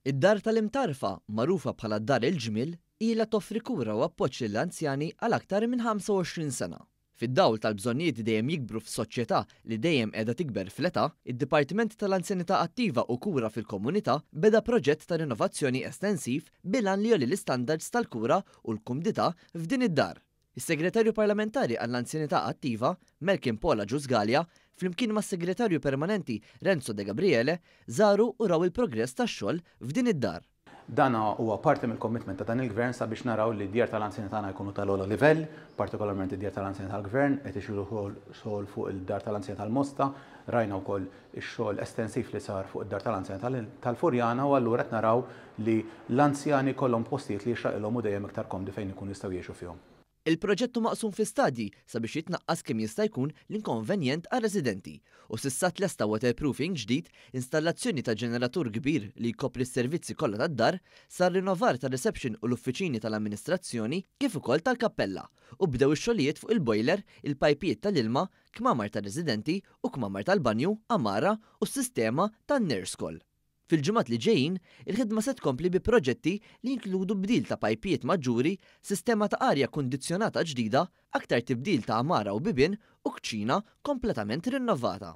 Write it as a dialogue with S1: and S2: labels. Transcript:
S1: Id-Dar tal-Imtarfa, magħrufa bħala Dar il-Ġmiel, ilha toffri kura u appoġġ lill-anzjani għal aktar minn 25 sena. Fid-dawl tal-bżonnijiet dejjem jikbru f'soċjetà li dejjem qiegħda tikber fl-età, id-Dipartiment tal-Anzjanità Attiva u Kura fil-Komunità beda proġett ta' rinnovazzjoni estensiv bil-għan li jgħolli l-istandards tal-kura u l kumdità f'din id-dar. Is-Segretarju Parlamentari għall-Anzjanità Attiva, Malcolm Paul Agius Galea, flimkien mas-Segretarju Permanenti Renzo Degabriele, żaru u raw il-progress tax-xogħol f'din id-dar.
S2: Dan huwa parti mill-commitment ta' dan il-Gvern sabiex naraw li d-djar tal-anzjani tagħna jkunu tal-ogħla livell, partikolarment id-djar tal-anzjani tal-Gvern, qed isiru xogħol fuq il-dar tal-anzjani tal-Mosta, rajna wkoll ix-xogħol estensiv li sar fuq id-dar tal-anzjani tal-Furjana u allura qed naraw li l-anzjani jkollhom postijiet li jixraqilhom u dejjem iktar komdi fejn ikunu jistgħu jgħixu fihom.
S1: Il-proġett hu maqsum fi stadji sabiex jitnaqqas kemm jista' jkun l-inkonvenjent għar-residenti u s'issa tlesta waterproofing ġdid, installazzjoni ta' ġeneratur kbir li jkopri s-servizzi kollha tad-dar, sar rinnovar tar-reception u l-uffiċini tal-amministrazzjoni kif ukoll tal-kappella u bdew ix-xogħlijiet fuq il-boiler, il-pajpijiet tal-ilma, kmamar tar-residenti u kmamar tal-banju, għamara u s-sistema tan-nurse call. Fil-ġimgħat li ġejjin, il-ħidma se tkompli bi proġetti li jinkludu bdil ta' pajpijiet maġġuri, sistema ta' arja kundizzjonata ġdida, aktar tibdil ta' għamara u bibien u kċina kompletament rinnovata.